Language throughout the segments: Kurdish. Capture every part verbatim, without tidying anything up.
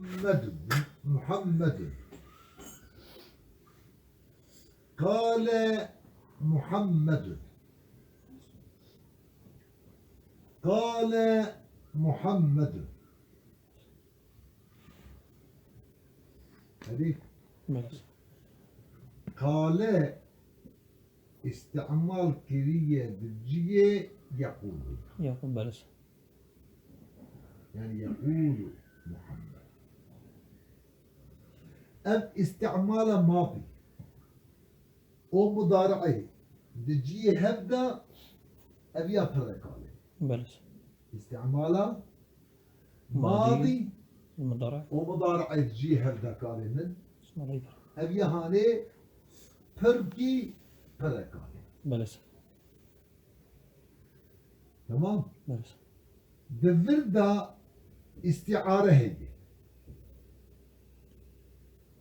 Muhammedun. Muhammedun. Kale Muhammedun. Kale Muhammedun. Hadi. Belê. Kale îstîmal kiriye di cihê yekûlû. Yekûl, belê. Yani yekûlû Muhammed. Ev îstîmala madî. O mudari'ê di cihê hev de ev ya pirre kalê. Belê. Îstîmala madî. Madî. Mudari. O mudari'ê di cihê hev de kalê min. Ev ya hanê pirkî pirre kalê. Belê. Tamam? Belê. Di vir de îstîare heye.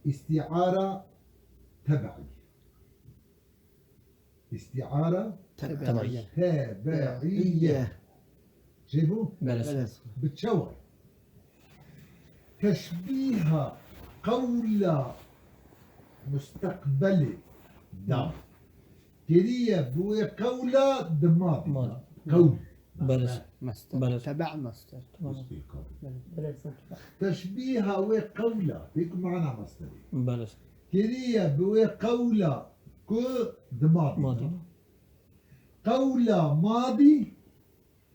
Îstîara tebe'î. Îstîara tebe'îye. Tebe'îye. Çêbû? Belê. Belê. Bi çawa? Teşbîha qewla musteqbelê da. Kiriye bi wê qewla di madî de. Madî. Qewl. Belê. Mesder. Belê. Tebe' mesder. Tamam. Mesder qewl. Belê. Teşbîha wê qewla, pê ku mana mesderê. Belê. Kiriye bi wê qewla ku di madî de. Madî. Qewla madî,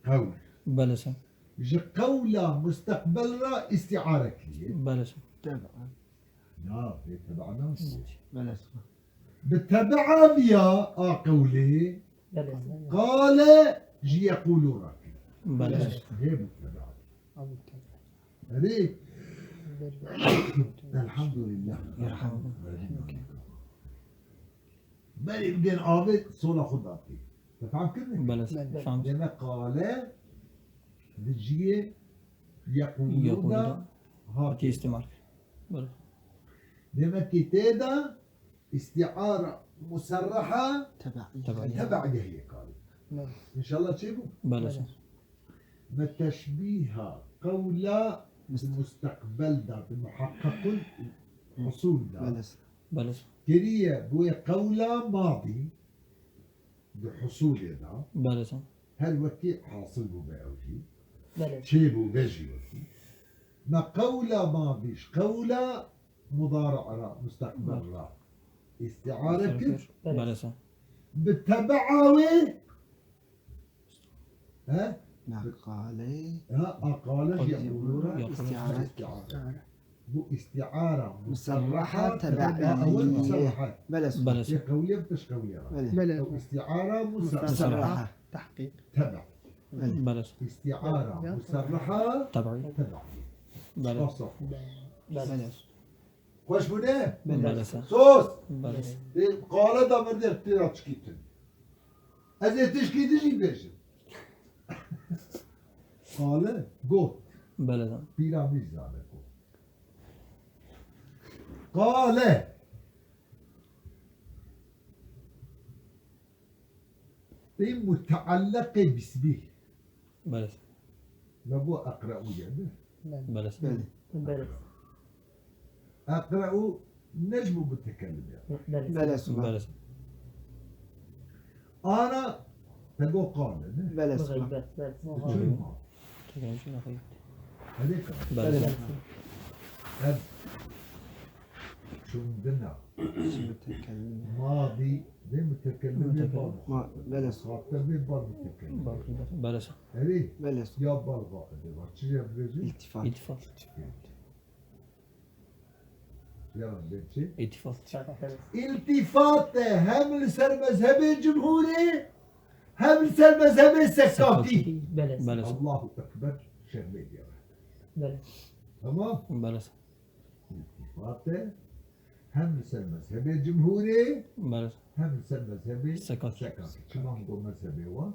qewl. Belê. Ji qewla musteqbel re îstîare kiriye. Belê. Tebe'. Na, pê tebe' nas. Belê. Bi tebe'a viya a qewlê, belê, qale ji yeqûlû rakî. Belê. Hê bi tebe'a. Erê. Elhamdülillah. Elhamdülillah. Berê bigên avê sola xwe datî. Te fam kirin? Belê, belê. Fam. Deme qale di ciyê yeqûlû de hatî îstîmal. Belê. Deme ki tê de îstîara muserreha tebe'î. Tebe'î. Tebe'î heye kalê. Belê. İnşallah çêbû? Belê. Belê. Me teşbîha qewla di musteqbel de, di muheqqequl husûl de. Belê. Belê. Kiriye bi wê qewla madî di husûlê de. Belê. Her wekî hasil bûbe ew jî. Belê. Çêbûbe jî wekî. Me qewla madî ji qewla mudari' re, musteqbel re îstîare kir. Belê. Bi tebe'a wê, he? Na. Bi qale. Ha, a qale jî yeqûlû re. Yeqûlû re. Îstîare. Bu îstîara muserreha tebe'î. Ew muserreha. Belê. Belê. Yê qewliye bi pişt qewliye re. Belê. Ew îstîara muserreha. Muserreha. Tahqîq. Tebe'. Belê. Belê. Îstîara muserreha tebe'î. Tebe'î. Belê. Belê. Xweş bûne? Belê. Sos. Belê. E, qale da min de tira çikîtin. Ez ê tişkî dijî bêjim. Qale got. Belê. Pîra Mîrza de got. Qale. Ê mutealleqê bisbî. Belê. Ve bu eqre'u ye, ne? Belê. Belê. Belê. Eqre'u ne ji bo mutekellim ya. Belê. Belê. Belê. Ana te go qale, ne? Belê. Belê. Çûn ma. Çûn ma. Hadi ka. Belê. Ev Çûndina. Mutekellim. Madî vê mutekellimê ba muxatab. Ma-, belê. Muxatab vê ba mutekellimê. Ba muxatab. Belê. Erê? Belê. Ya ba gaidê ba. Çi jê bibêjin? İltifat. İltifat. Ya bê çi? İltifat. İltifat e hem li ser mezhebê cumhurê, hem li ser mezhebê sekakî. Sekakî. Belê. Belê. Allahu Ekber, Şêx Bey diye. Belê. Tamam? Belê. İltifat e hem li ser mezhebê cumhurê, belê, hem li ser mezhebê sekakî. Sekakî. Çima min got mezhebê wan?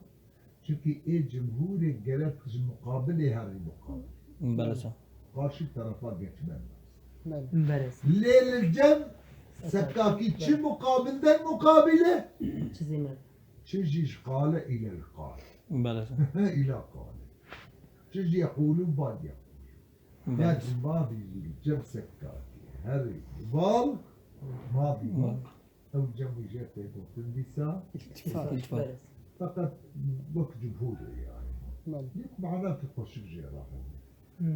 Çimkî ê cumhurê gerek ji muqabilê herî muqabil. Belê. Karşı tarafa geçmen lazım. Belê. Lê li cem sekakî çi muqabilden muqabile? Çi zî me. Çi jî ji qale île li qale. Belê. Îla qale. Çi jî yeqûlû bad yeqûlû. Belê. Bad, bad île. Cem Sekkakî. Her bal madî. Madî. Ew cem û jê tê gotin dîsa. İltifat. İltifat. Belê. Feqet wek cumhur yani. Belê. Yek mana ki xweşik jê re heye.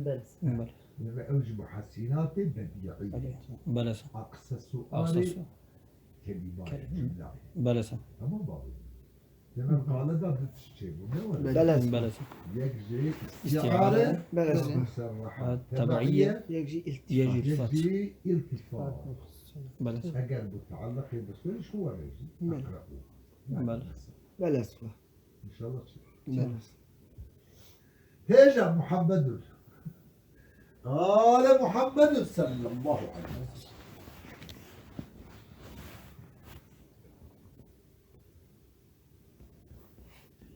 Belê. Belê. Yani ew ji muhesînatê bediî. Belê. Belê. Aqse sualê. Aqse su- Kelîmayê, kelî-, cumlayê. Belê. Tamam abi. Demek qale da du tişt çêbû, ne were? Belê. Belê. Yek jê istiare, istiare, belê, yek musarraha, ha, tebeîye, tebeîye, yek jî iltifat. Yek jî iltifat. Belê. Eger bu tealluqê bi xwe ji xwe were jî, belê, eqrebu. Belê. Belê. İnşallah. Belê. Hêja Muhammedun. Qale Muhammedun sallallahu aleyhi ve sellem.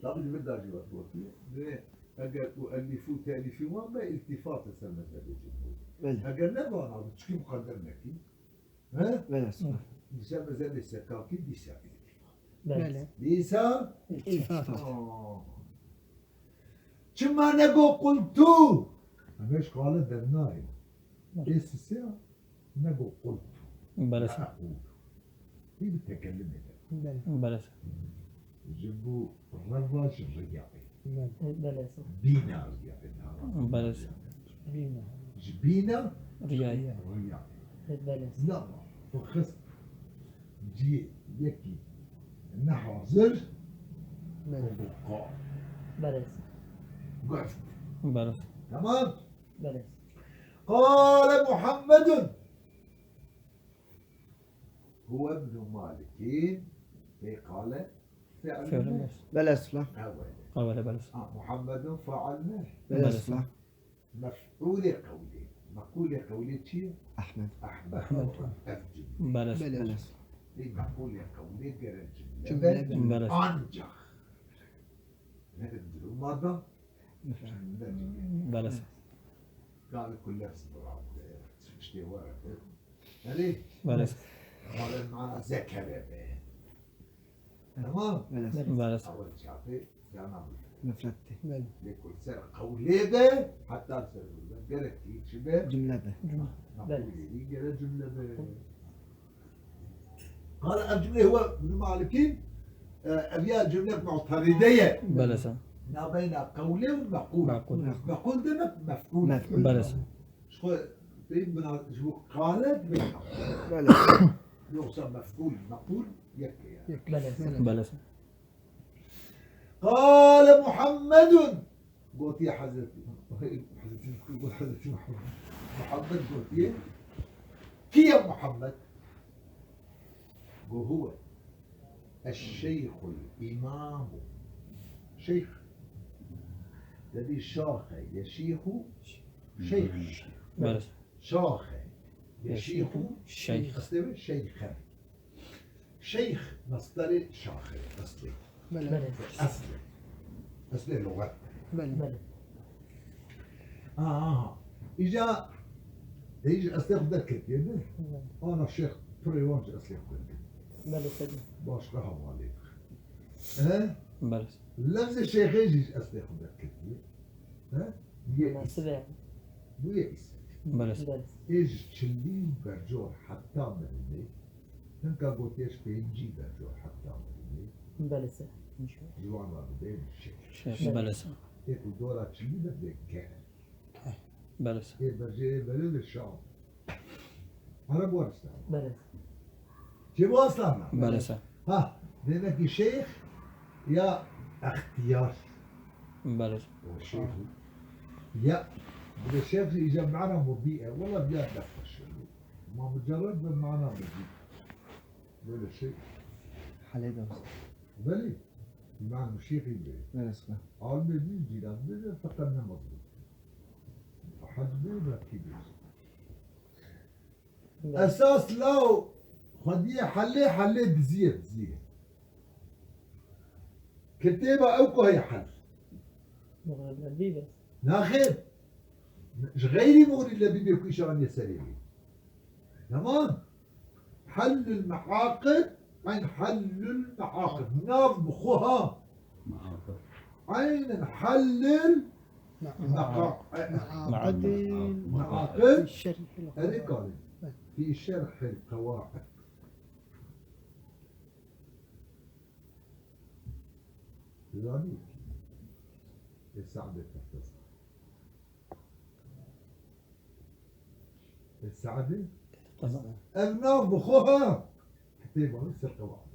Tabi li vir de jî wek gotiye, divê eger û elîf û telîfî wan be, îltîfat li ser mezhebê cumhûr. Belê. Eger ne vana bi çikî muqedder nekî, he? Belê. Li ser mezhebê Sekkakî dîsa îltîfat. Belê. Belê. Dîsa? Îltîfat. Aa. Çima nego qultu? Em ji qale dernayê. Belê. Ê sisê ya. Nego qultu. Belê. Eqûlu. Hî bi tekelimê de. Belê. Belê. Ji bo reva ji riyayê. Belê. Bîna riyayê. Belê. Bîna. Ji bîna riyayê. Riyayê. Belê. Lama xwe xist ciyê yekî ne hazir. Belê. Û qal. Belê. Guft. Belê. Tamam. Belê. Qale Muhammedun. Huwe ibnu Malikîn. Ê qale fiil ne? Belê. Belê. Ewele. Ewele, belê. Ha, Muhammedun fail ne? Belê. Belê. Mef'ulê qewlê. Mequlê qewlê çi ye? Ahmed. Ahmed. Ahmed. Ev cümle. Belê. Belê. Ê mequlê qewlê gere cümle. Cümle be. Belê. Ancak. Ne dedim duruma da? Belê. Gavê ku lefz bira, tiştê were. Erê? Belê. Malen mana zekere be. Tamam? Belê. Belê. Awel çapê, cana mufret. Mufret tê. Belê. Lê ku ser qewlê be, heta ser be. Gerek ki çi be? Cümle be. Cümle. Belê. Mequlê, gerek cümle be. Qala ev cümle huwe ibn Malikîn, e, ev ya cümle mu'teride ye. Belê. Nabeyna qewlê û meqûl. Meqûl. Meqûl demek mef'ûl. Mef'ûl. Belê. Ji xwe pê bina, ji bo qale dibe meqûl. Belê. Yoksa mef'ûl, meqûl yek e yani. Belê. Belê. Qale Muhammedun. Gotiye Hazreti, Hazreti, Hazreti Muhammed. Muhammed gotiye. Kî ye Muhammed? Go huwe eşşeyxul îmamu. Şeyx. Dedi şaxe, yeşîxu, şeyx. Belê. Şaxe, yeşîxu, şeyx. Eslê ve şeyxe. Şeyx, mesderê şaxê, eslê. Belê. Belê. Eslê. Eslê lugat. Belê. Belê. Aha, aha. Îca, ê ji eslê xwe derketiye, ne? Belê. Ana şeyx, pirê wan ji eslê xwe derketiye. Belê, tabii. Başka hevalê. He? Belê. Lefzê şeyxê jî ji eslê xwe derketiye. He? Ye. Münasebe yani. Bu ye îsmet. Belê. Belê. Ê ji çilî bercor heta mirinê. Hinka gotiye ji pêncî bercor heta mirinê. Belê se. Ji wan re dibê şêx. Şêx, belê se. Ê ku dora çilî de dê ke. Belê se. Ê bercê ê belê de şam. Ereb waristan. Belê. Çê waristan. Belê se. Ha, demek ki şeyx ya extiyar. Belê. O şeyx. Ya, bir de şeyx iyice mana murdiye. Valla bir yerde başlıyor. Ma mujarred ve mana murdi. Böyle şey. Halê de olsun. Belê. Îmam Şîxî bê. Belê, sibah. Almê bî, cîran bê, feqet ne mezlûm. Hec bê, belkî bê. Belê. Esas law xwediyê helê, helê diziyê, diziyê. Kitêba ew ku heye hel. Muxrib Lebî be. Naxêr. Ji xeyrî Muxrib Lebî bê ku îşe aniye serê wê. Tamam. Hellül meaqid, eyn hellül meaqid. Nav bi xwe ha. Meaqid. Eynen hellül Meqa-, e, Meaqid. Meaqid. Şerh el-Qawaid. Erê kalê. Fi şerh el-Qawaid. Zanî. E, Sa'dê Tirtiza. E, Sa'dê? Tirtiza. Ev nav bi xwe ha. Kitêba wî ser Qawaid.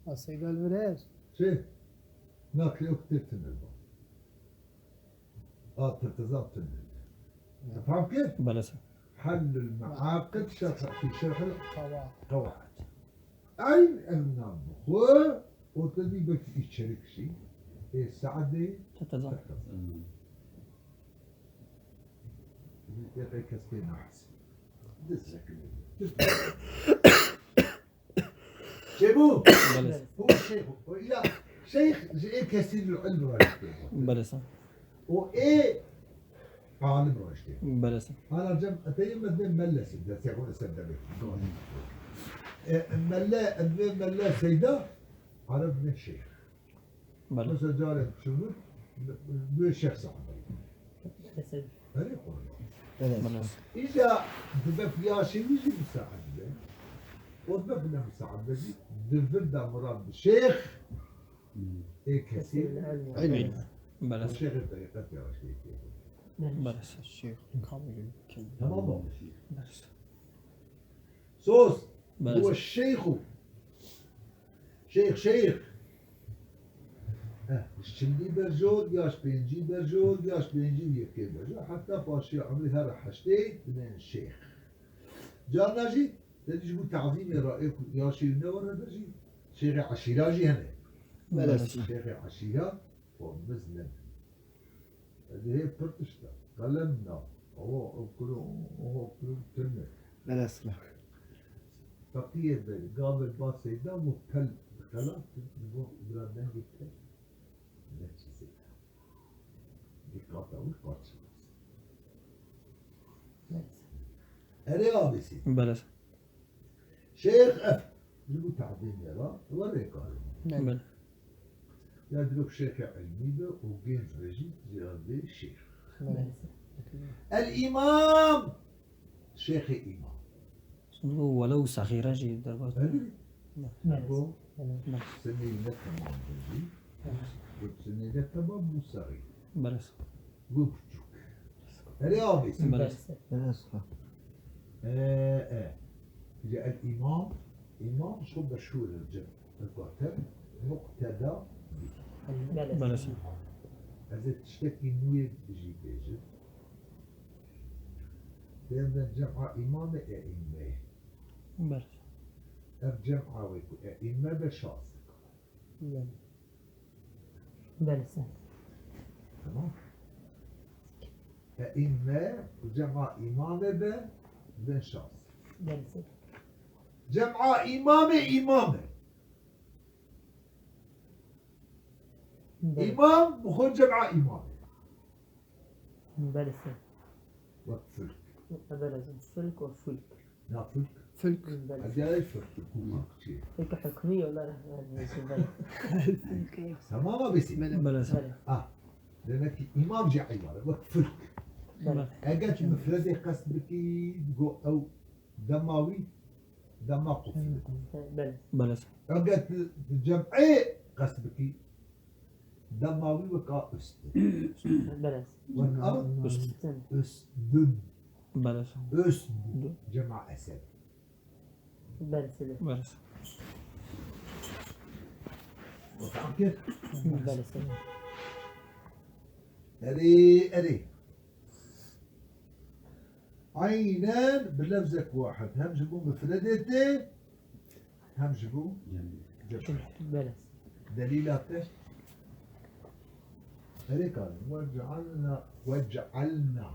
Ha, Seyda li vir e? Çi? Na, kitêb tune li ba. A, Tirtiza tune. Te fam kir? Belê sir. Hellul Meaqid şerh, fi şerhil Qawaid. Eyn ev nav bi xwe, û te dî belkî îçerik jî, ê Sa'dê Tirtiza. Tirtiza. Hmm. Yê kes pê nahesibî. Diz zekine. Çêbû? Belê. Hu şeyh. Û îla şeyh ji ê kesîr ilm raştê. Belê sir. Û ê alim raştê. Belê sir. Ana cem, ete yê me dê melle sê, de se kone ser de bê. E, melle, e, melle Seyda, Arab ne şeyh. Belê. Mesela carê çûbû, bi şexs amel. Herî qurban. Belê. Belê. Îca dibe piyaşê wî jî misaid be. O dibe bine misaid be jî, di vir de murad bi şêx, ê kesî. Îlm. Belê. O şêxê terîqet ya şêxê. Belê. Şêx kamil. Tamam mı? Belê. Sos. Belê. Huve şeyhu. Şeyh, şeyh. Heh, çilî berjo, yaş pêncî berjo, yaş pêncî û yekê berjo. Heta paşê emrî her heştê dibên şeyh. Carna jî, te dî ji bo tazîmê re ê ku yaşê wî ne were de jî, şeyxê eşîra jî hene. Belê. Şeyxê eşîra, xwe miz nebin. Ez ê hê pir tişt e. Qelem na. Awa, ew kuro, awa kuro tune. Belê sir. Feqiyê berî, gavê ba Seyda û pel bi xelat kir, digo bira dengê te ne çi Seyda. Dîqata wî qaçilas. Erê abêsî. Belê sir. Şeyh ev. Ji bo tazîmê re, we rêkar e. Belê. Ya dirok şeyhê ilmî be û gênc be jî, jê re bê şeyh. Belê. El-Îmam. Şeyhê Îmam. Welew sexîre jî derbat. Belê. Belê. Bo sinî ne temam be jî. Bo sinî ne temam, bo sexîr. Belê. Wê biçûk. Erê avêsî. Belê. Belê. E, e. Ji el îmam, îmam şo meşhûr e, cem. Zaten muqteda bî. Belê. Belê. Ez ê tiştekî nû yê jî bêjim. Dêrden cema îmamê e îmmeyê. Belê. Ev cema wê ku e îmme be şaz. Belê. Belê sir. Tamam. E, îmme, cema îmamê be, bin şaz. Belê sir. Cema îmamê îmam e. Belê. Îmam, bi xwe cema îmamê. Belê sir. Wek fulk. Belê sir. Fulk û fulk. Na fulk. Fulk. Belê. Acayip fulk. Fulk çi? Fulk hukmî yola rehber. Belê. Tamam abêsî. Belê. Belê. Ah. Demek ki îmam jî îbare wek fulk. Belê. Eger tu mifredê qest bikî, go ew dema wî, dema qufl. Belê. Belê. Eger tu, tu cem'ê qest bikî, dema wî weka üst. Belê. Weka üst. Üstün. Belê. Üst. Cema esed. Belê. Belê. Weka kir. Belê. Erê, erê. Aynen bi lefzek wahid. Hem ji bo mifredê tê, hem ji bo cem. Belê. Delîla te? Erê karin. Wecealna. Wecealna.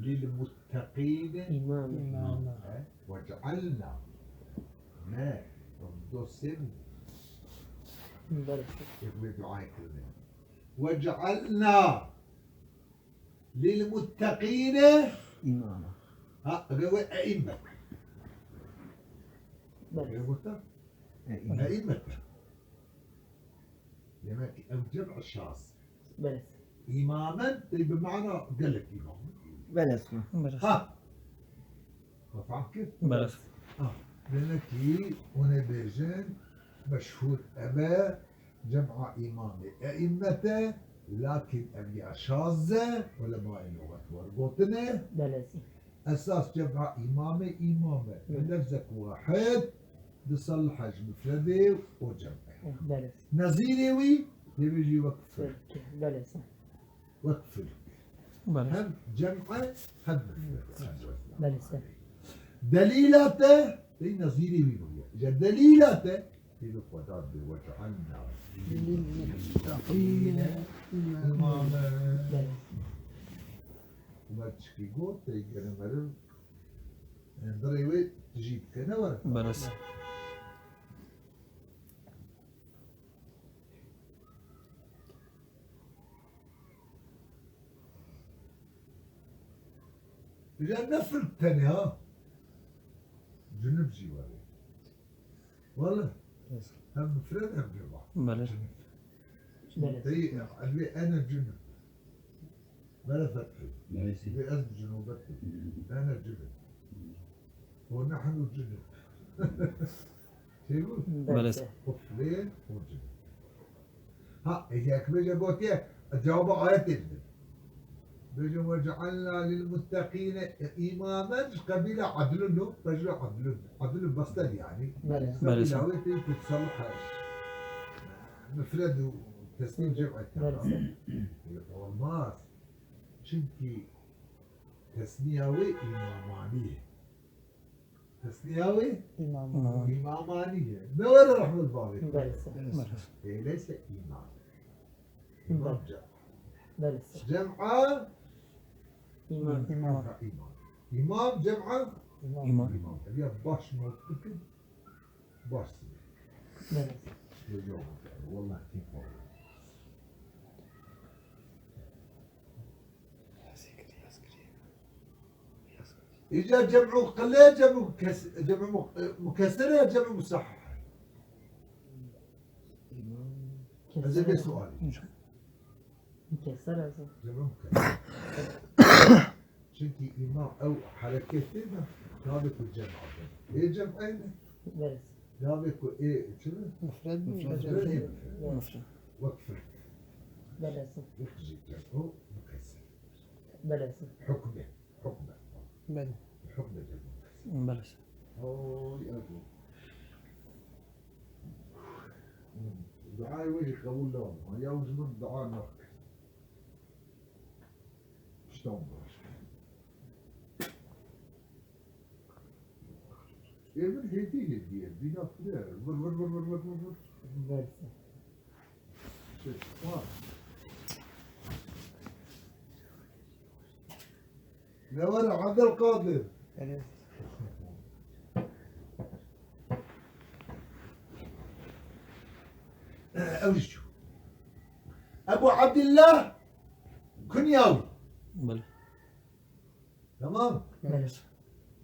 Lil mutteqîne. İmam. İmam. He? Wecealna. Me. Do sê bû. Belê. Yek wê duayê kirine. Wecealna. Lil mutteqîne. İmama. Ha, ve ve eimmet. Belê. Ve gotan? Eimmet. Eimmet. Demek ki ev cem şaz. Belê. îmamen, tê bi mana gelek îmam. Belê. Ha. Ma fehm kir? Belê. Ha. Demek ki hûn ê bêjin meşhûr ebe cem'a îmamê e'immete, lakin ev ya şaze ulemayê luxet wergotine. Belê. Esas cem'a îmamê îmame. Belê. Lefzek wahid, disallihe ji mufredê û cem'ê. Belê. Nezîrê wî, dê bêjî wek fil. Belê. Wek fil. Belê. Hem cem'e, hem mufred. Belê. Delîla te, tey nezîrê wî bûye. Ji delîla te, tey bi Xweda dê, "Ve ce'alna lil-muttaqîne îmame." Belê. Û me çikî got, tey gene meriv, em birê wê tijî dike, ne were? Belê. Îja ne fil tenê ha. Cunub jî were. Wele. Hem mufred hem cema. Belê. Cunub. Belê. Tey, elbê ene cunub. Bere fethî. Belê. Vê ez bi cunubetim. Ene cunub. Û nehnu cunub. Çêbû? Belê. Belê. Û fil û cunub. Ha, ê yek bêje gotiye, cewaba ayetê bidin. Bêje, "Ve cealna lil muttaqîne îmamen", ji qebîla adlun o, pejra adlun. Adlun bestel yani. Belê. Belê. Qebîla wê tê kutsal he. Mufred û tesnî cem. Belê. Olmaz. Çünkü tesniya wê îmamanî ye. Tesniya wê? Îmam. Îmam. Îmamanî ye. Ne were rehmet bavê. Belê. Belê. Ê, leyse îmam. Îmam Belê. Cem. Belê. Cem'a? Îmam. Îmam. Ha, îmam. Îmam, cem'a? Îmam. Îmam. Ev ya baş not bikin. Baş. Belê. Yok, yok, yani, vallahi kim var? Îca cem'u qile, cem'u kes-, cem'u mu-, e, mukesser ya cem'u musahhah? Ez ê bê sualî. Mukesser ez. Cem'u mukesser. Çünkü îmam ew hereketê de navê ku cem abe. Ê cem eyne. Belê. Navê ku ê çi ne? Mufred mi? Mufred. Mufred. Mufred. Wek fil. Belê. Wek jî cem'u mukesser. Belê. Hukme. Hukme. Belê. Hukme cem'u mukesser. Belê. Oy, ev. Duayê we jî qebûl nabû. Ya ji min dua nakin. Piştan baş. Ê min hêdî hêdî ye. Dîna kule. Vir, vir, vir. Ver. Şey, ha. Ne var Abdülkadir? Evet. Ew jî çû. Ebu Abdillah kunya wî. Belê. Tamam. Belê.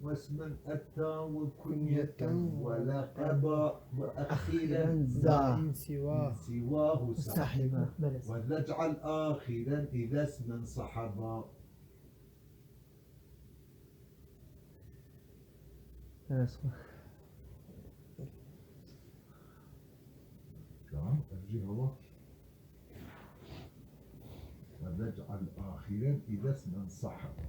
واسما أتى وكنية ولقبا وأخيرا ذا من سواه صاحبا. Belê. ولا اجعل آخرا إذا اسما صحبا. Evet. Tamam, ev jî hava. ولا اجعل آخرا إذا اسما صحبا.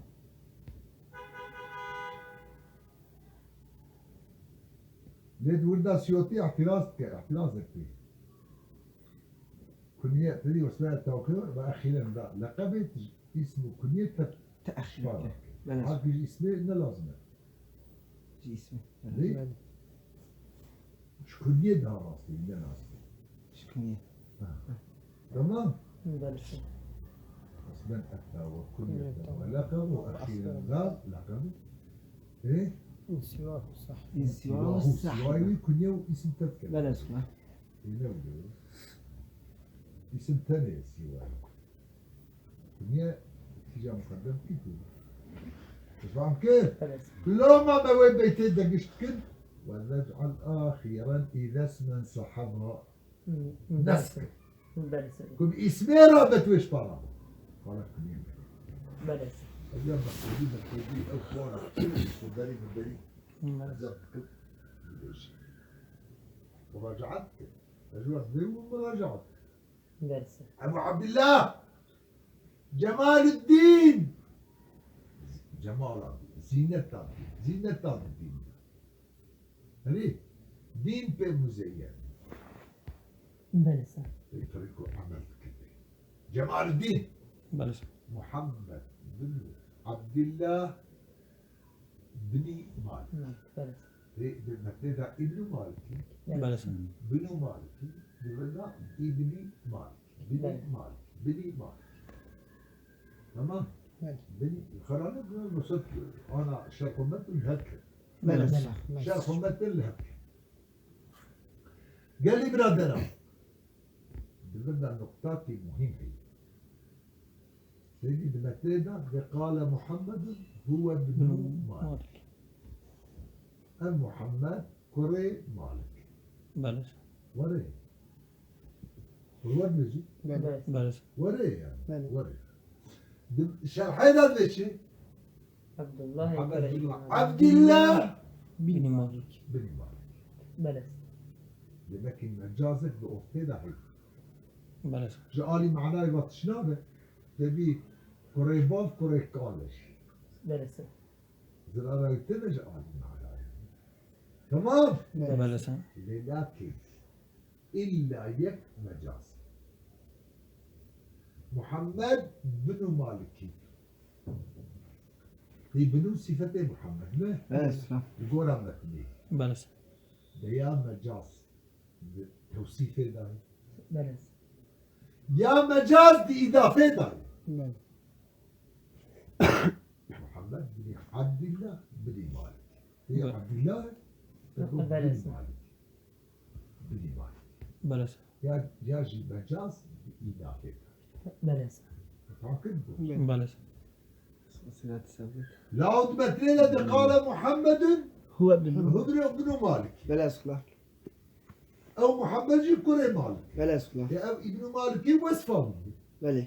Lê di wirda Siyotî îtiraz dike, îtiraz dike. Kunye, tedî wesmaya tawqî ve, ve exiren da leqebê, îsm û kunye te-, te'exîr şipara. Belê. Halkî jî îsmê ne lazim e. Ji îsmê. Lê? Belê. Ji kunye daha rastî, ne lazim e. Ji kunye. Ha. Tamam. Belê. Aslen etta ve kunyeten ve leqeb ve exiren da leqeb. E? Însivahu sahih. Însivahu sahih. Siwayî kunye û îsm tevke. Belê. Ê, ne wilo? Îsim tenê sîwayî. Niye tîja muqeddem kî tu? Fam kir? Evet. Loma me wê beytê de gişt kir. Ve nec'al axiren îde ismen sahaba. Hı, hı, nesk. Belê. Ku bi îsmê rabe tu êş para. Bana kınayım. Belê. Evlen Mektebi, Mektebi, ew puana, Sudarî, Mudarî. Belê. Ezeb dikim. Dibêjî. Muracaat dikim. Ez wek vê û muracaat dikim. Belê. Ebu Abdillah! Cemaluddin! Cemal abi, Zînet abi, Zînet abi dîn. Erê, dîn pê muzeyyen. Belê ser. Pê tirî ku emel dikir pê. Cemaluddin. Belê ser. Muhammed bin Abdillah bin Malik. Malik, belê ser. Pê di metnê de Îbn Malikî. Belê ser. Bin Malikî. Di vir de Îbn Malik. Bin Belê. Malik. Bin Malik. Tamam. Belê. Bin, xerane bin Mesut ana şerh metn heke. Belê. Belê. Şerh metn heke. Gelî biraderan. Di vir de noktatî muhîm heye. Sêdî di metnê de, de qale Muhammedun huwe bnu Malik. Malik. Ev Muhammed kurê Malik. Belê. Were. Were bêjî? Belê. Belê. Were yani. Belê. Were. Di şerhê de dibê çi? Abdullah Muhammed bin Abdillah bin Malik. Bin Malik. Belê. Demek ki mecazek bi ortê de heye. Belê. Ji alî manayê ve tişt nabe. Tevî kurê bav, kurê kal e. Belê. Zirarayî tê de ji alî manayê. Tamam. Belê. Belê. Lê lakin illa yek mecaz. Muhammed bin Malikî. Hî binu sîfetê Muhammed ne? Evet, selam. Li gora metnê. Belê. De ya mecaz di tewsîfê de ye. Belê. Ya mecaz di îdafê de ye. Belê. Muhammed bin Abdillah bin Malik. Hî Belê. Abdillah e, Belê. Bin Malik. Bin Malik. Belê. Ya, ya jî mecaz bi îdafê de. Belê. Takip bu. Belê. Lawd metrê de de qale Muhammedun Huwe bin Hubre bin Malik. Belê, sula. Ew Muhammed jî kurê Malik. Belê, sula. Ya ev Ibn Malikî wesfa bû. Belê.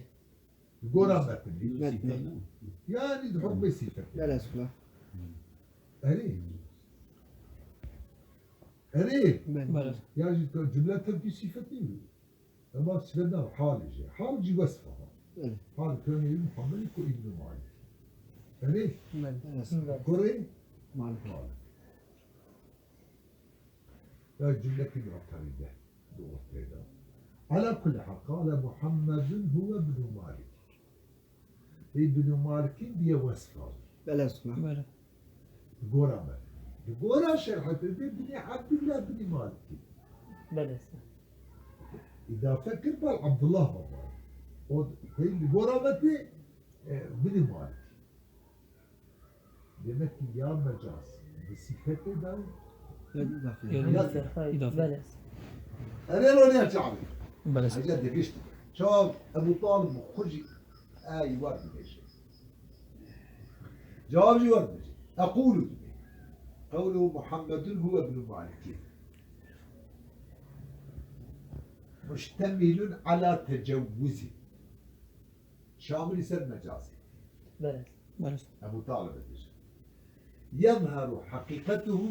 Gora metnî. Metnî. Yani di hukmê sîfetê. Belê, sula. Erê. Erê. Belê. Belê. Ya jî to cumle tevkî sîfetî. Ema sifet nav halê jî. Hal jî wesfa. Belê. Hal könê Muhammedî ku Îbn Malik. Erê. Belê. Kurê Malik. Malik. Ya cumlekî mu'terîde. Di ortê de. Ala kulli hal, qale Muhammedun huwe Ibn Malik. Ê Ibn Malikî diye wesfa. Belê, sula. Belê. Di gora me. Di gora şerhetê de binê Abdullah binê Malikî. Belê. Îdafe kir bal Abdullah baba. O hey di gora me tê, e, binê Malikî. Demek ki ya mecaz bi sîfetê de Ya îdafe. Ya Ya îdafe. Belê. Erê roniya çavi. Belê. Hece digişt. Çav Ebu Talib xwe jî ey war dibêje. Cevab jî war dibêje. Equlu dibê. Qewlu Muhammedun huwe ibnu Malikî. Muştemilun ala tecewwuzi. Şamilî ser mecazê. Belê. Belê. Ebu Talib dibêje. Yezheru heqîqetuhu,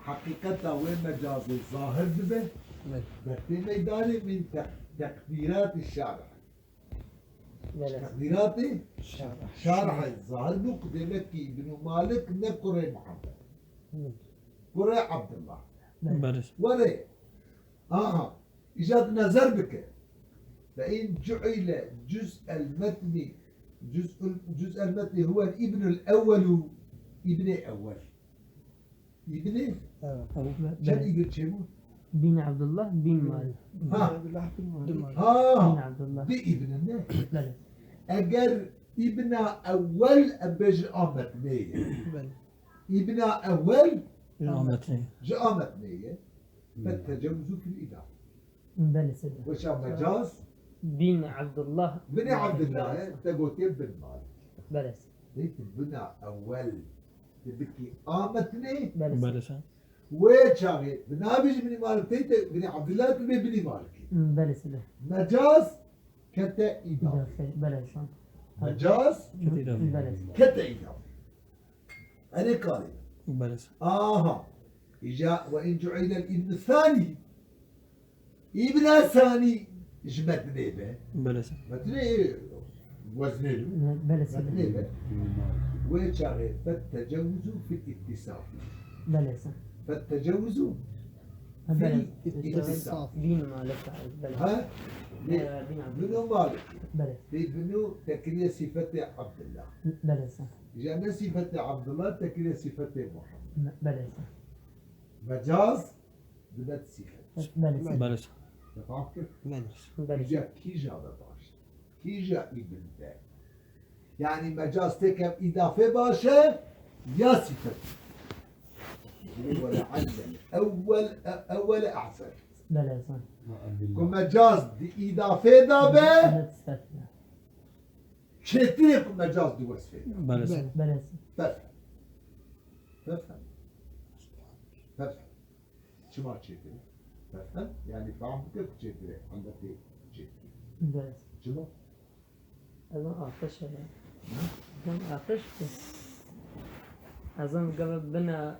heqîqeta wê mecazê zahir dibe, Belê. Dertê meydanê min te-, teqdîratî şarih. Belê. Teqdîratî Şarih. Şarih zahir bû ku demek ki Ibn Malik ne kurê Muhammed. Hı. Kurê Abdullah. Belê. Belê. Were. Aha. Îca di nezer bike. Fe in cu'ile cuz'el metni, cuz'ul, cuz'el metni huwe ibnul ewwelu, ibnê ewwel. Ibnê? Evet. Çend ibn çêbû? Bin Abdullah bin Malik. Ha. Abdullah bin Malik. Ha. Bin Abdullah. Di ibn ne? Belê. Eger ibna ewwel em bêjin a metnê ye. Belê. Ibna ewwel Ji a metnê. Ji a metnê ye. Fe tecewuzu fil îdafe. Belê sede. Weşa mecaz. Bin Abdullah. Binê Abdullah e, te gotiye bin Malik. Belê. Lê tu bina ewel, tu bikî a metnê. Belê. Belê sede. Wê çaxê, tu nabêjî binî Malik tê, te binî Abdullah, tu bê binî Malik. Belê sede. Mecaz, kete îdafe. Îdafe, belê, san. Mecaz Kete îdafe. Belê. Kete îdafe. Erê karê. Belê, san. Aha. Îca ve in cu'ilel îbnu sanî. Îbna sanî ji metnê be. Belê, san. Metnê, e, weznê li. Belê, san. Metnê be. Wê çaxê fet tecewuzu fil îttisaf. Belê, san. Fet tecewuzu Ha, belê. Fî îttisaf. Bîn Malik, belê. Ha? Ee, Bîn Abdullah. Bîn Malik. Belê. Fî bîn tekiriye sifetê Abdullah. Belê, san. Îca ne sifetê Abdullah, tekiriye sifetê Muhammed. Be-, belê, san. Mecaz dibe sifet. Belê, san. Belê, san. Te fam kir? Belê. Belê. Îca kîja be baş? Kîja îbn be? Yanî mecaz têkeve îdafe baş e ya sifet? Wele allel ewwel, e, ewwel ehsen. Belê, san. Ku mecaz di îdafê de be, Sifet be. Çêtir e ku mecaz di wesfê de. Belê, san. Belê. Belê, san. Fefhem. Fefhem. Fefhem. Çima çêtir e? Fefhem. Yanî fam bike ku çêtir e. Hemde pê çêtir e. Belê. Çima? Ez an ateş e. Ha? Ez an ateş ki. Ez an gava bina,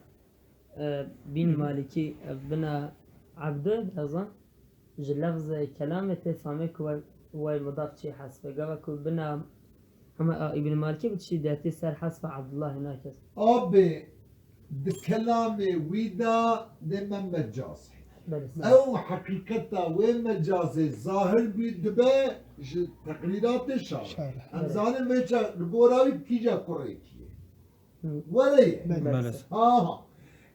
e, bin Malikî, e, bina Abdul, ez an ji lefzê kelamê tê famê ku way, way mudaf çê hesbe. Gava ku bina hema, a, Îbn Malikî bi tiştî dertî ser hesba Abdullahê nakes. Abi, di kelamê wî de dê me mecaz heye. Belê. Ew heqîqeta wê mecazê zahir bî dibe ji teqrîratê şar. Şar. Em Belê. zanin vê çax li gora wî kîja kurêkî ye. Hı. Were ye. Belê. Belê. Aha.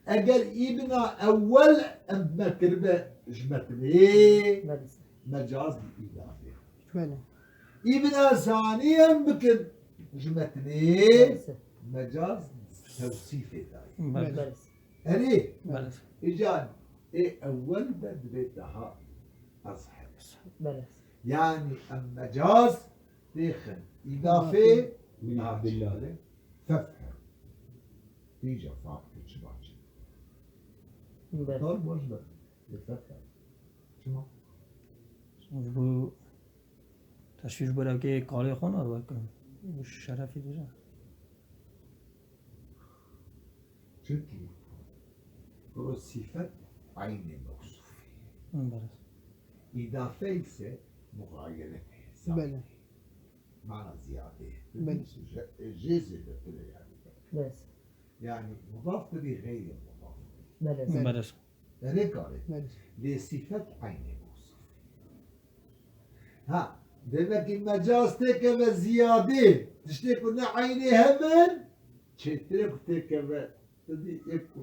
Eger îbna ewwel em me kiribe ji metnê, Belê. mecaz bi îdafê. Belê. Îbna sanî em bikin ji metnê, Belê. mecaz tewsîfê dayî. Belê. Belê. Erê, Belê. îcan ê ewwel de dibê daha ezher. Belê. Yanî em mecaz têxin îdafê Min Abdillah. Fefhem. Dîca fam kir çima çi. Belê. Dal baş be. Lê fefhem. Çima? Ji bo teşwîş berevkê kalê xwe nadibe ku şerefî dije. Çunkî kuro sîfet eynê mewsûfê. Hı, belê. Îdafe ise muxayelete, Belê. zayde. Mana ziyade. Belê. Jê, jê zêdetir e yani. Belê. Yani mudaf dibî xeyrê mudaf. Belê. Belê. Erê karê. Belê. Lê sîfet eynê mewsûfê. Ha, demek ki mecaz têkeve ziyadê, tiştê ku ne eynê hev in, çêtir e ku têkeve, te dî yek ku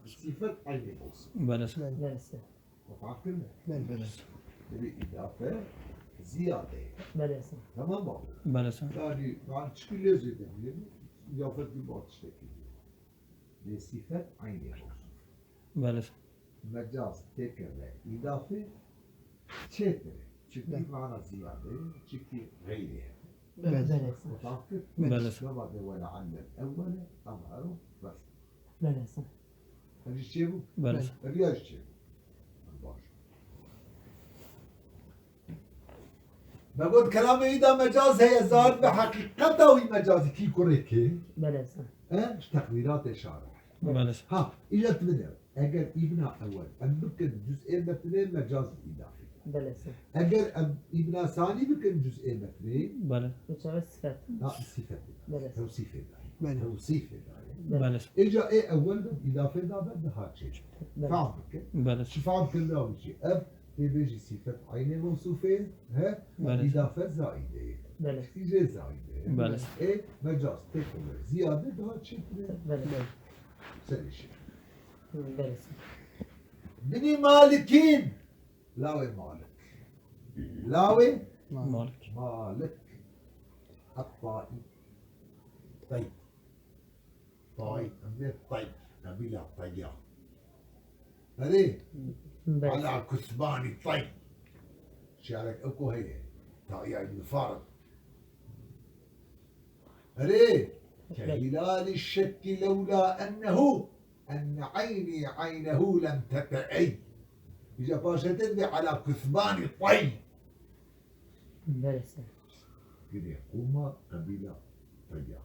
sîfet eynê mewsûf. Belê. Belê. Belê. Te fam kirine? Belê. Belê. Dibê îdafe ziyade. Belê. Tamam mı? Belê. Yani, ben çikî lê zêde bî, îdafet bir bak tiştekî. Lê sîfet eynê mewsûf. Belê. Mecaz têkeve îdafê çêtir e. Çunkî Belê. mana ziyade, çunkî xeyrê hebe. Belê. Belê. Mutaf kir. Belê. Gava de wele allel ewwele, ama ero bes. Belê. Ev jî çêbû? Belê. Ev ya jî çêbû. Baş. Me got kelamê wî de mecaz heye, zahir bi heqîqeta wî mecazî kî kurê kê? Belê, san. E, ji teqdîratê şare. Belê. Ha, îca tu bide. Eger îbna ewel em bikin cuz'ê metnê mecaz îdafî. Belê, san. Eger em îbna sanî bikin cuz'ê metnê. Belê. Bi çaxê sifet. Ha, sifet. Belê. Tewsîfê dayê. Belê. Tewsîfê dayê. Belê. Belê. Îca ê ewel de îdafê da be daha çê. Belê. Fam bikin. Belê. Çi fam kirina wî jî. Ev tê bêjî sîfet eynê mewsûfê, he? Belê. Îdafe zaîde ye. Belê. Îjê zaîde ye. Belê. Ê mecaz têkeve ziyade daha çêtir e. Belê. Belê. Serê şir. Hı, belê. Binî Malikîn. Lawê Malik. Lawê Malik. Malik. At-Taî. Tay. Tay. Em bê Tay. Qebîla Tayya. Erê. Belê. Ala kusbanî Tay. Şiarek ew ku heye. Tayya Ibn Farid. Erê. Belê. Kehîlalî şekkî lewla ennehu. Enne eynî eynehu lem tete'ey. Îca paşê te dibê ala kusbanî tay. Belê ser. Girê qûma qebîla Teyya.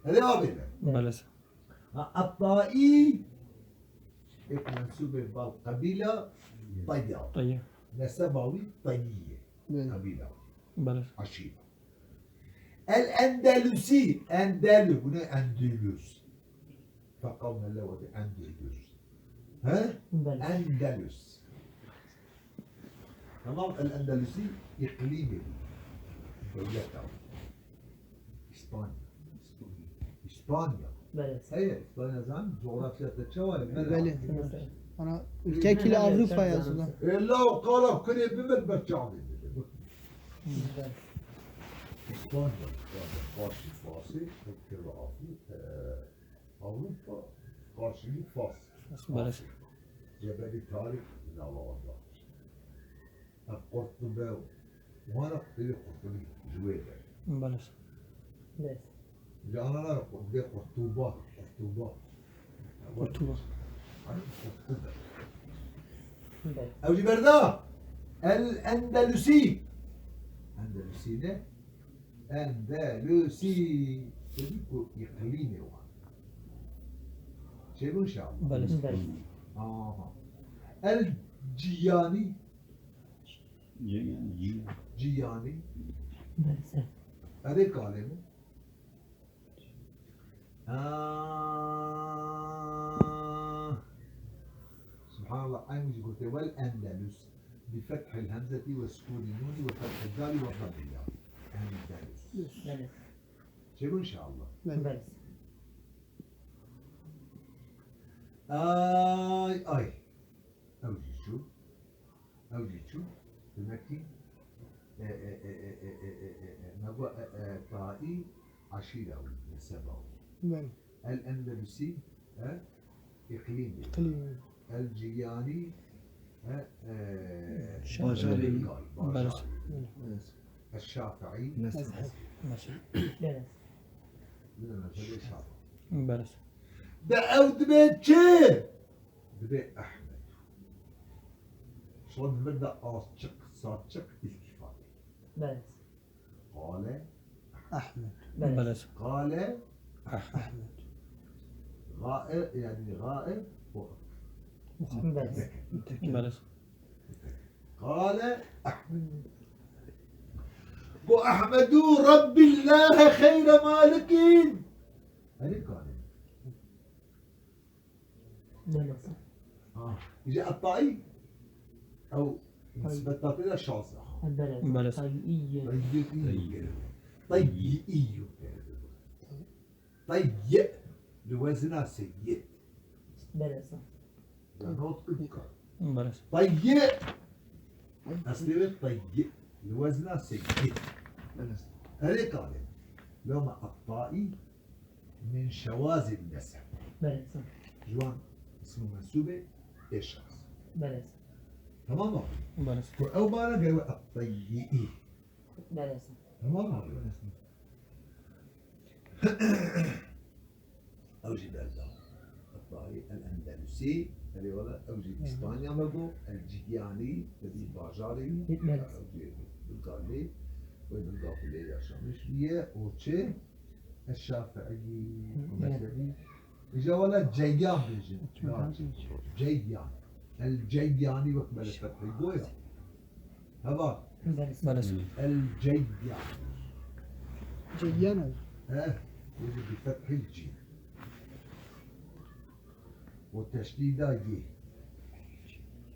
Erê avêne. Belê ser. Ha, Ettaî, êk mensûbê bal qebîla Teyya. Teyya. Neseba wî Teyyî ye. Belê. Qebîla. Belê. Aşîra. El Endelusî, Endelu, bu ne Endülüs? Feqaw mele wadi Endülüs. He? Belê. Endelus. Tamam, El Endelusî îklîmê bû. Dewleta. İspanya. İspanya. Belê. Heye, İspanya zan, coğrafya te çawa ye? Belê. Ana, ülke kili Avrupa yazılı. Ella o kala kule bimir ber çavê. İspanya, İspanya, Farsî, Farsî, Türkçe ve Afri, e, Avrupa, karşılığı Fars. Fars, belê. Cebeli Tarık, nava onda. Ev Qurtube, wana qutubê Qurtubi, ji wê de. Belê. Belê. Ji ana nave qutubê Qurtuba, Qurtuba. Qurtuba. Hani Qurtube. Belê. Ew jî berda. El Endelusî. Endelusî ne? Endelusî. Dedi ku îklîmê wan. Çêbû inşallah. Belê. Belê. Aha. El Ciyanî. Ciyanî. Belê. Erê kalê min. Ah. Subhanallah, aynı jî gote, vel Endelus. Bi fethil hemzeti ve sukuni nuni ve fethil dali ve dammil ya. Endelus. Belê. Çêbû inşallah. Belê. Belê. Ay, ay. Ew jî çû. Ew jî çû. Demek ki, e, e, me got, e, e, Taî aşîra wî, neseba wî. Belê. El Endelusî, e, îklîmê. Îklîmê. El Ciyanî, e, e, Şa-, bajarê. Belê. Bajarê. Belê. El Şafiî. Mezheb. Mezheb. Belê. Bide mezhebê Şafiî. Belê. De ew dibe çi? Dibe Ehmed. Şo di vir de azçik, saçik îltifat. Belê. Qale Ahmed. Belê. Belê. Qale Ahmed. Gaib, yani gaib, muxatab. Muxatab. Belê. Belê. Qale Ahmed. Bu Ahmedu Rabbillâhe xeyre malikin. Herî qale. Belê. Ha, îca Ettaî, ew nisbeta te de şaza. Belê. Belê. Tayyî. Tayyî. Tayyî. Tayyî. Li wezna seyyid. Belê. Ya not ipka. Belê. Tayyî. Eslê wê Tayyî. Li wezna seyyid. Belê. Erê kalê. Loma Ettaî. Min şewazin neseb. Belê. Ji wan ism û mensûbê ê şaz. Belê. Tamam mı? Belê. Ku ew mana gere we Ettaî. Belê. Tamam mı? Ew jî berda. Ettaî el Endelusî. Erê wala ew jî Hı hı. İspanya me got. El Ciyanî. Te dî bajarê wî. Belê. Ew jî bilgalê. Wê bilga xwe lê yaşamiş bûye. O çi? Eşşafi'î, Hı. Mezhebî. Îja wala Ceyyan bêjin. Hı. Ceyyan. El Ceyyani wek me li Fethê goya. Heva. Belê. Belê. El Ceyyani. Ceyyan ew. He, bêjin bi fethil cîm. O teşdîda yê.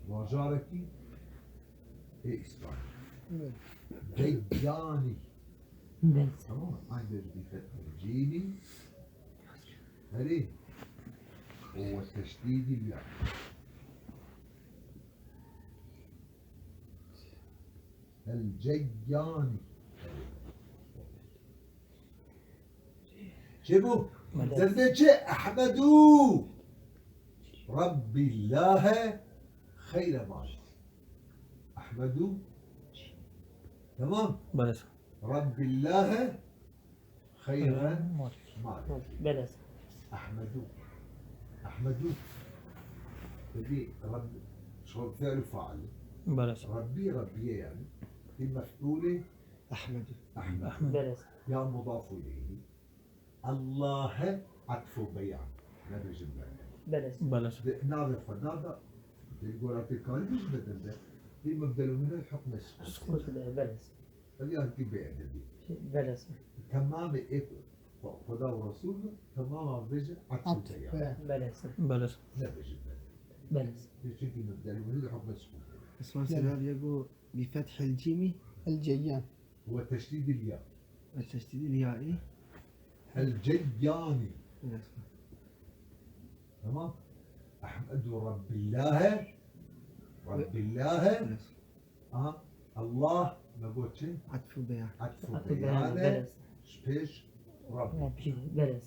Bajarekî ê Îspanya. Belê. Ceyyani. Belê. Tamam mı? Aynı bir dikkat. Cîmî. Herî. O teşdîdî ya. El Ceyyani. Çi bû? Belê. Derdê çi? Ehmedu Rabbillâhe xeyre malik. Ehmedu. Tamam. Belê. Rabbillâhe xeyre malik. Belê. Ehmedu. Ehmedu. Peki Rabb, şo fiil fail. Belê. Rabbi, Rabbiye yani. Di mef'ûlê Ehmed. Ehmed. Belê. Ya mudaf ileyhî. Allahe atfu beyan. Nebêjin bende. Belê. Belê. Di navê Xweda de, di gora tê karî bêjin beden de, di mebdelûmine hukme sukût. Sukût de, belê. Ev ya ki bêedebî. Belê. Temamê ê Xweda û Resûl, temama bêje atfu beyan. Belê. Belê. Nebêjin bende. Belê. Çünkü mebdelûmine hukme sukût. Esma sebeb ya go bi fethil cîmî. El ceyyan. Ve teşdîdil ya. Ve teşdîdil yaî. El ceyyani. Evet. Tamam. Ehmedu Rabbillâhe. Rabbillâhe. Evet. Aha. Allah me got çi? Atfu beyan. Atfu beyan. Atfu beyan, evet. Ji pêş Rabbî. Rabbî, belê.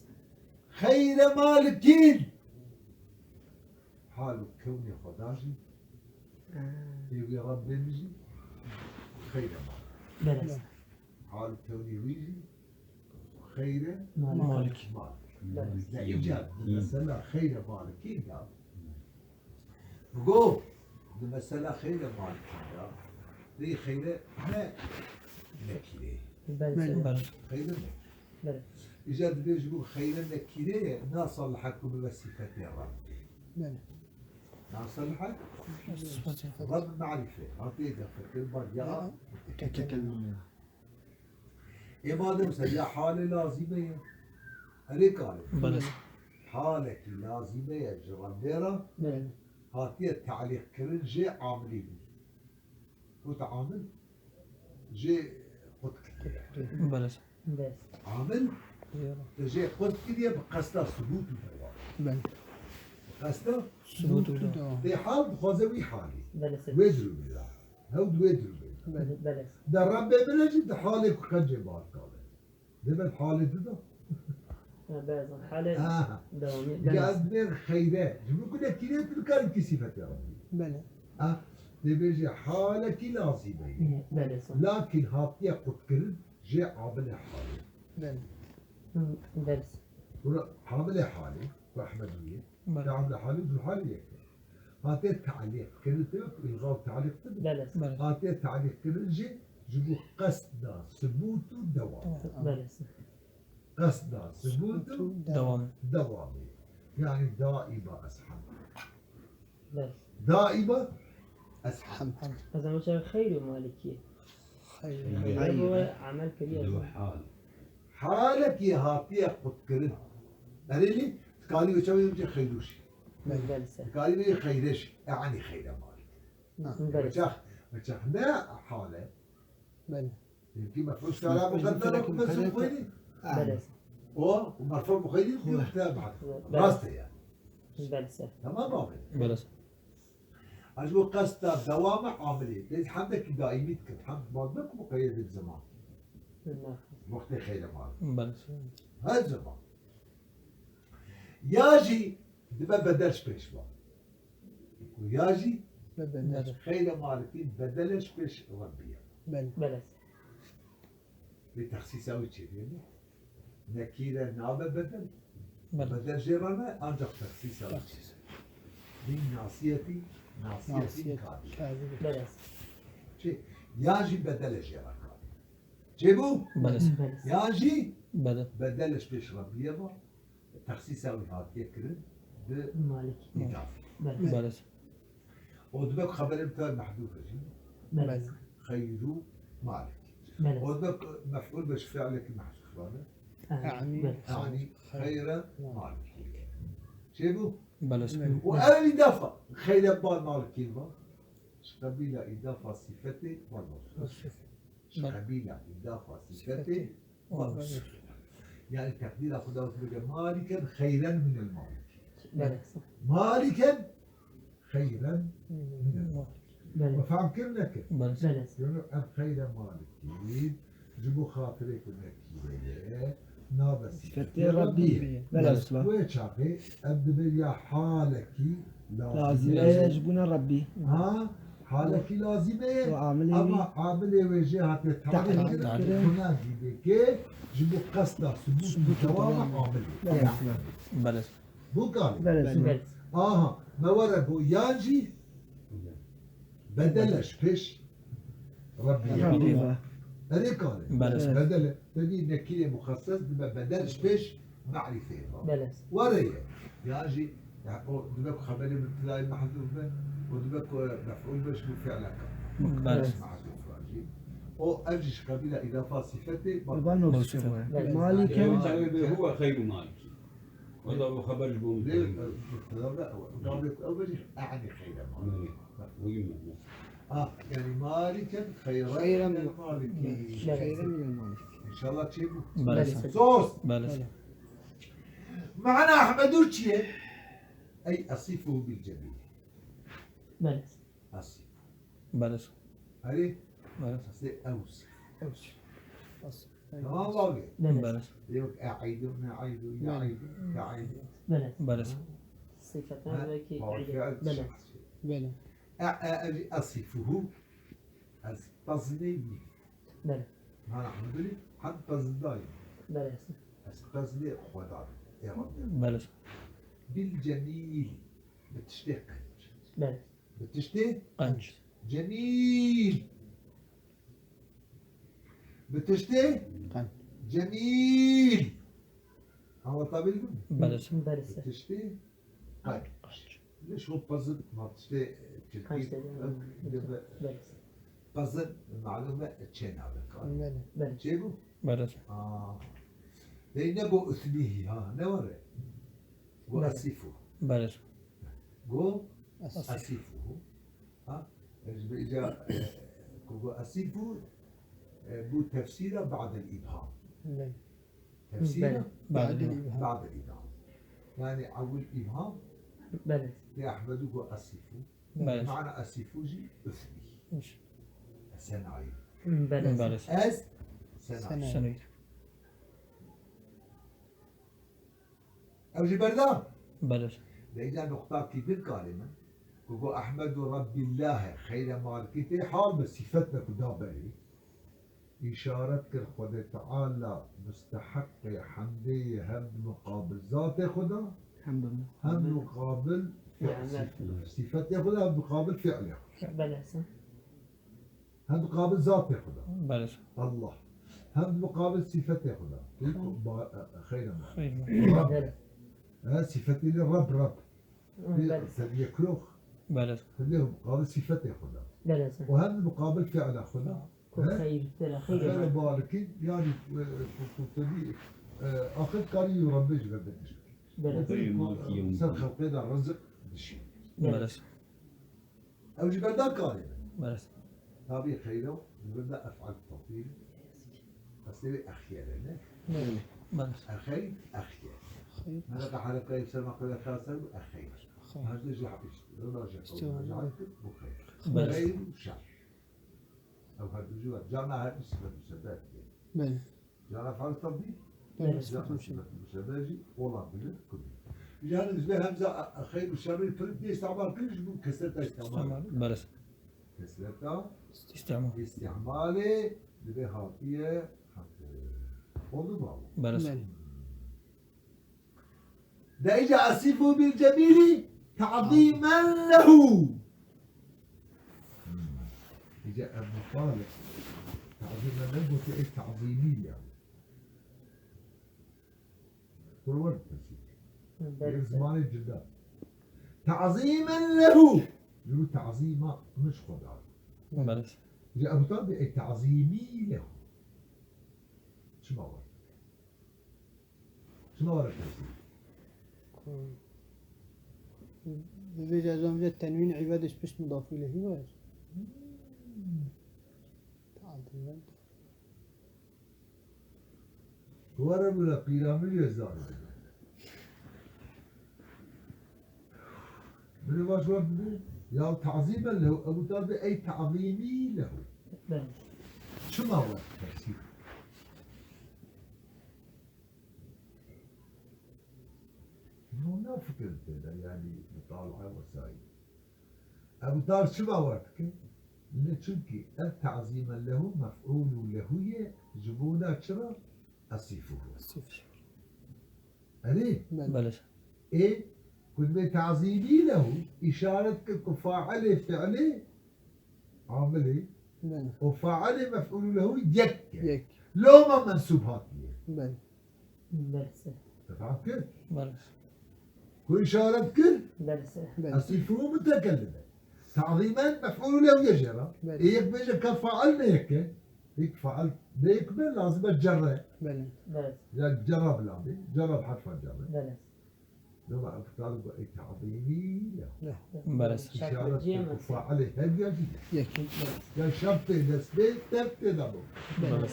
Xeyre malikîn. Hal û kewnê Xweda jî, ê wî Rebbê min jî xeyre malik. Belê. Hal û kewnê wî jî xeyre malik. Malik. Belê. Lê îca di mesela xeyre malikî da. Go, di mesela xeyre malikî da, rê xeyre ne nekîrê. Belê. Belê. Xeyre ne. Belê. Îca dibêjî ku xeyre nekîrê ye, nasalihe ku bibe sîfetê Rebbê. Belê. Nasalihe? Sîfetê. Reb merîfe. Hatê de fikir bar ya. Ya. Tekellim ya. Ê madem se ya halê lazîme ye. Erê kare. Belê. Halekî lazîme ye ji Rebbê re. Belê. Hatiye te'lîq kirin jê amilî bû. Got amil jê qut kiriye. Belê. Belê. Amil te jê qut kiriye bi qesta subût û dewam. Belê. Bi qesta subût û dewam. Tê hal dixwaze wî halî. Belê. Wê durumê de. Hew di wê durumê de. Belê. Belê. De Rebbê min jî di halê ku qencê bar kale. Dê me halê tu da. Ha, belê, halê Aha. dewamî, Ya belê. ez dibêm xeyre. Ji bo ku nekîre tu dikarî bikî sîfetê Rebbî. Belê. Ha, dê bêje halekî lazîme ye. Belê, sağ ol. Lakin hatiye qutkirin jê amilê halê. Belê. Hı, belê. Bura amilê halê, rahmetullah. Belê. Amilê halê, zu halê yek. Hate te'lîq kirin, te wek îlga û te'lîq te. Belê. Belê. Hate te'lîq kirin jî ji bo qesda subût û dewam. Belê. Qesda subût û Dewam. dewamê. Yani daima ez hamd. Belê. Daima ez hamd. Hamd. Ez ama çawa xeyr û malikî. Xeyr. Xeyr. Xeyr bo amel kiriye. Û hal. Halekî hatiye qutkirin. Erê lê, dikarî wê çawa wê bicê xeyrûşî. Belê. Dikarî wê xeyreş, yani xeyre malik. Na. Belê. Weçax, weçax ne hale. Belê. Yekî mef'ul şara muqeddere ku meczûm xwedî. Belê. O, û merfu muqeddî diyor te ba'd. Belê. Rast e yani. Belê. Tamam abi. Belê. Ez bu qesta dewame amilî. Biz hemdekî daîmî dikin. Hemd baz ne ku muqeyyed bi zaman. Belê. Wextê xeyre mal. Belê. Her zaman. Ya jî dibe bedel ji pêş ve. Û ya jî Bedel. xeyre malikî bedel e ji pêş Rebbî ye. Belê. Belê. Lê texsîsa wî çêdiye ne? Nekîre nabe bedel. Belê. Bedel jê re ne, ancak texsîsa wî çêdiye. Texsîs. Min nasiyetî, nasiyetî Nasiyet. kadî. Kadî. Belê. Çi? Ya jî bedel e jê re kadî. Çêbû? Belê. Belê. Ya jî Belê. bedel e ji pêş Rebbî ye ve. Texsîsa wî hatiye kirin bi Malik. îdafê. Belê. Belê. O dibe ku xeberê bi te mehdûf e jî. Belê. Belê. Xeyrû Malik. Belê. O dibe ku mef'ûl be ji fi'lekî mehdûf bane. Aha, Yanî, belê. yanî xeyre Malik. Çêbû? Belê. Belê. Û ev îdafa xeyre bar Malikî va. Ji qebîla îdafa sîfetê bar Malikî. Ji Belê. qebîla îdafa sîfetê Sîfetê. Mevsûf. Yani teqdîra Xuda bike maliken xeyren minel malik. Belê. Maliken xeyren minel malik. Belê. Me fehm kir nekir? Belê. Belê. Yani ev xeyre malikî ji bo xatirê ku nekîreye nabe Sîfetê sîfetê Rebbî. Rebbî. Belê. Wê çaxê ev dibe ya halekî Lazîm lazîm e. e ji bûna Rebbî. Ha, halekî lazîm e. Û amilê Ama wî amilê wê jê hatiye tarîf Tarîf kirin. kirin. Buna dîdê ki ji bo qesta subût û Subût û dewama dewama. amilê. Belê. Yani. Belê. Bu kalî. Belê. Belê. Aha, me were bo yan jî bedel e ji pêş. Rebî. Rebî. Erê kare. Belê. Bedel e. Te dî nekîrê muxesses dibe bedel ji pêş merîfê ve. Belê. Were ye. Ya jî, ya o dibe ku xeberê mubtedayê mehzûf be, o dibe ku mef'ûl be ji bo fi'leke. Belê. Mehzûf be jî. O ev jî ji qebîla îdafa sifetê, bak. Belê. Malîken. Ew çaxê be huwe xeyru maliki. Wela bu xeber ji bo min. Lê, e, mubteda be, ew, gavê ku ew bejî, e'ni xeyre maliki. Belê. Bak. Muhim e. Ah, yani maliken xeyren minel maliki. Belê. Xeyren minel maliki. İnşallah çê bû. Belê. Sos. Belê. Mana Ahmedu çi ye? Ey asifu bil cemil. Belê. Asif. Belê. Erê? Belê. Aslê ew sif. Ew sif. Asif. Tamam abi. Belê. Yok, e'aydu, ne'aydu, ya'aydu, ta'aydu. Belê. Belê. Sifetler belki. Belê. Belê. E, e, e, asifuhu. Ez pezinê wî. Belê. Mana Ahmedulî, hem pezindayî. Belê. Ez pezinê Xweda bim, ê Rebbi. Belê. Bil cemîl, bi tiştê qenc. Belê. Bi tiştê qenc. Cemîl. Bi tiştê qenc. Cemîl. Anlatabildim mi? Belê. Belê. Bi tiştê qenc. Lê şo pezin ma tiştê, e, tirkî, qenc de, e, de, belê. Pezin malum e, çê nabe kar. Belê. Belê. Çê bû? Belê. Aa. Dey ne go usmîhî ha, ne were? Go asifu. Belê. Go asifu. Ha? Ji vê îca, e, ku go asifu, e, bû tefsîra ba'del îbham. Belê. Tefsîra? Belê. Ba'del îbham. Ba'del îbham. Yani ewil îbham. Belê. Tê Ahmedû go asifu. Belê. Mana asifu jî usmî. Senayî. Belê. Belê. Ez senayî. Senayî. Ew jî berda? Belê. Leyla nuqtakî din kalê min. Ku go Ehmedu Rebbîllahê, xeyre malikî tê hal bi sîfet me ku da berê. Îşaret kir Xwedê Teala musteheqê hemdê ye hem bi muqabil zatê xwe de, hem bi hem muqabil muqabil fi'l, fi'l. Sîf-, sîfetê xwe de, hem muqabil fi'lê xwe. Belê. Hem muqabil zatê xwe de. Belê. Allah. Hem muqabil sîfetê xwe de. Xeyr. Ba-, e, e, xeyr e. Xeyr. Rab. Belê. E, sîfetê li Rab, Rab. Hı, belê. Te diye kirox. Belê. Te diye muqabil sîfetê xwe de. Belê. O hem muqabil fi'la xwe de. Ku he? Xeyr, belê, xeyr. Xeyr balikî, yani, e, ku, ku te dî, e, axir karî Rabbê ji ber bediş. Belê. Ser xelqê de rizik dişî. Belê. Belê. Ew jî berda karê min. Belê. Tabî xeyro, ji ber de ef'al tefdîl. Eslê wê exyere, ne? Belê. Belê. Exeyr, exyer. Xeyr. Heleqa heleqa yekser maqule xaser û exeyr. Xeyr. Her du jî hepî işte. Rila jî qewla jî hepî bu xeyr. Belê. Xeyr û şer. Ew her du jî var. Cana her du sifet û sebeb. Belê. Cana ef'al tefdîl. Belê. Cana sifet û sebeb jî olabilir, kulli. Yani ji vê hemza, e, xeyr û şerî pir dê îstîmal kirin, ji bo kesreta îstîmal. Belê. Kesreta îstîmal. Îstîmalê divê hatiye hati. Oldu mu abi? Belê. Belê. De îca asifu bil cemîlî ta'zîmen lehu. Hmm. Îca Ebu Talib ta'zîmen lehu gotiye ey ta'zîmî ya. Kurwan pesî. Belê. Yek zimanê cida. Ta'zîmen lehu. Ji bo ta'zîma min ji Xweda. Belê. Ji Ebu Talib ey ta'zîmî lehu. Çima war? Çima were tefsîr? Vêca zam vê tenwîn îbadê ji pişt mudaf îlehî were. Hmm. Were bile qîramî lê zar. Bile baş were bide. Ya ta'zîmen lehu, Ebu Talib ey ta'zîmî lehu. Çima were tefsîr? No ne fikir tê de, yani mutalae vesaire. Ebu Talib çima were dike? Ne, çünkü ev ta'zîmen lehu mef'ûlû lehu ye, ji bona çira? Asifuhu. Asif. Erê? Belê. Belê. Ê, ku divê ta'zîmî lehu, îşaret ke ku failê fiilê, amilê, Belê. Û failê mef'ûlû lehu yek e. Yek. Loma mensûb hatiye. Belê. Belê. Te fam kir? Belê. Ku îşaret kir? Belê. Belê. Eslî fû mutekellime. Ta'zîmen mef'ûlû lehu ye jê re. Belê. Ê yek bêje ka fail ne yek e. Yek fail ne yek be lazim e cerre. Belê. Belê. Ya cerre bila be. Cerre bi herfa cerre. Belê. Loma ev kar got ey ta'zîmî lehu. Belê. Îşaret kir ku failê her ya jî ye. Yek. Ya şertê nesbê tevk tê de bû. Belê.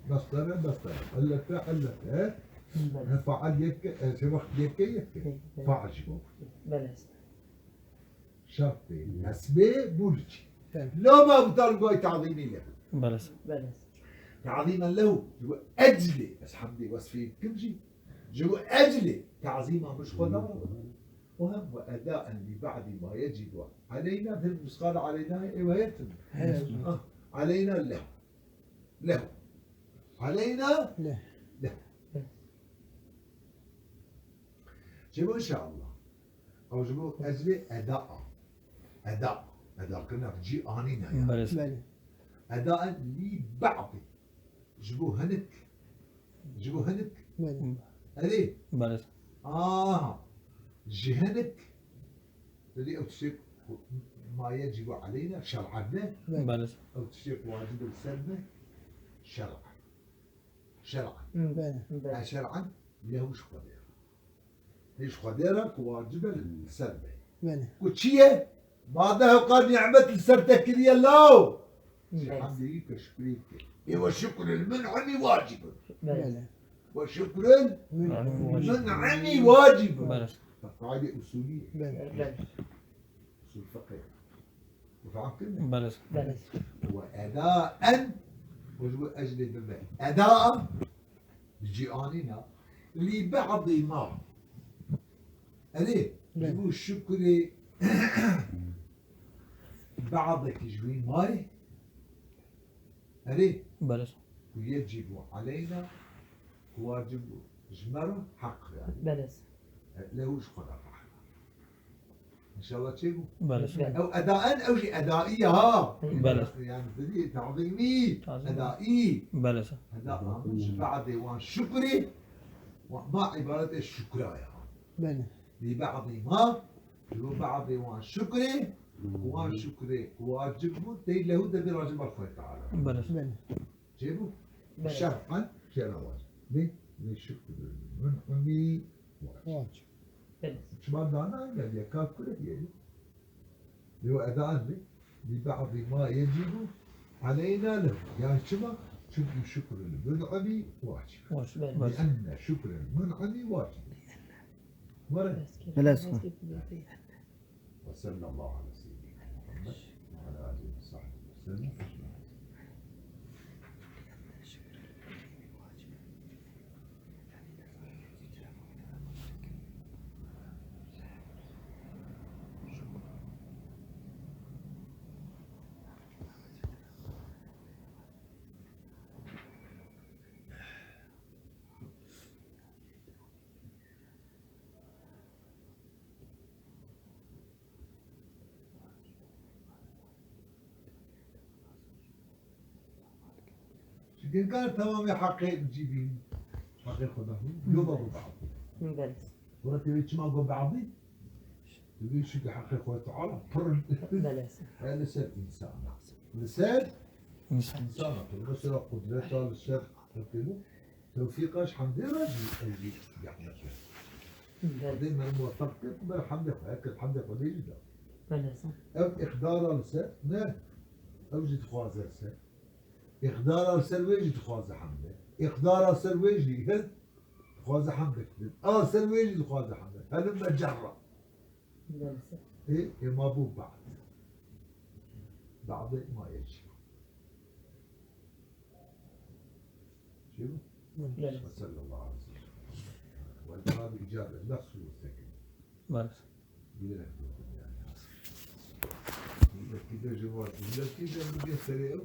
Mesdere, mesdere. Illete, illete. Belê. He, fail yek e, e, şey wext yek e, yek e. Belê. Fail jî bû. Belê. Şertê nesbê bû li cî. Belê. Loma ev kar got ey ta'zîmî lehu. Belê. Belê. Ta'zîmen lehu. Ji bo eclê, ez hemdê wesfê dikim jî. Ji bo eclê ta'zîma min ji xwe da. Û hem we edaen li ba'dî ma yecîbu aleyna, hin nusxa de aleyna ê we yetin. Evet. Ah, aleyna lehu. Lehu. Aleyna lehu. Ji bo inşallah. Ew ji bo eclê eda. Eda. Edakirina cî anîna ya. Belê. Belê. Edaen li ba'dî. Ji bo hinik. Ji bo hinik. Belê. Erê. Belê. Aha. Ji hinik. Belê ew tiştê ku ma yecîbu aleyna şer'an ne. Belê. Belê. Ew tiştê ku wacib e li ser me şer'an. Şer'an. Belê. Belê. E şer'an lehu ji Xwedê re. Hê ji Xwedê re ku wacib e li ser me. Belê. Ku çi ye? Ma de hewqa nîmet li ser te kiriye law. Belê. Hemdê wî ke şukrê bike. Ê we şukrul mun'imî wacib e. Belê. Belê. We şukrul mun'imî wacib e. Belê. Qaîde usulî ye. Belê. Belê. Usul fiqh. Feham kirine? Belê. Belê. We edaen, û ji bo eclê bibe. Edaen, cî anîna. Li ba'dî ma. Erê, ji bo şukrê ba'dekî ji wî mayê. Erê. Belê. Ku yecîbu aleyna, ku wacib bû ji me re heq yani. Belê. Lehu ji xwe re fehme. İnşallah çêbû. Belê. Ew edaen, ew jî edaî ye ha. Belê. Yani dedi ta'zîmî, ta'zîmî. Edaî. Belê. Eda ji ba'dê wan şukrê, wa ma îbaret e şukra ya. Belê. Li ba'dî ma, ji bo ba'dê wan şukrê, wan şukrê wacib bû, tey lehu de bir wacib al Xwedê Teala. Belê. Belê. Çêbû? Belê. Şer'an jê re wacib. Lê, lê şukrul mun'imî wacib. Wacib. Belê. Çima dana gel ya, ka kure diye. Lê o edaen bê. Li ba'dî ma yecîbu aleyna lehu. Yani çima? Çünkü şukrul mun'imî wacib. Wacib. Belê. Belê. Li enne şukrul mun'imî wacib. Were. Belê. وصلى الله على سيدنا محمد وعلى آله وصحبه وسلم أجمعين. Çi kar temamê heqê cî bî, heqê Xweda bî. Yo babo ba'dî. Belê. Were tê wê çima got ba'dî? Tê wê çünkü heqê Xweda Teala pir. Belê. Li ser însana. Li ser însana pir. Mesela qudreta li ser heqê bû. Tewfîqa ji hemdê re jî ew jî zehmet e. Belê. Xwedê me muwefeq kir ku ber hemdê xwe, her kes hemdê Xwedê jî da. Belê. Ev îqdara li ser ne, ew jî dixwaze li ser. Îqdara li ser wê jî dixwaze hemdê. Îqdara ser wê jî dixwaze hemdê kirin. A ser wê jî dixwaze hemdê. Helim me cerra. Belê. Ê, ê ma bû ba'd. Ba'dê ma yecî. Çi bû? Belê. Ve sallallahu aleyhi ve sellem. Ve cevabı icabet. Nasıl olsa ki? Belê. Bilerek durdum yani. Milleti de cevap, milleti de bu gösteriyor.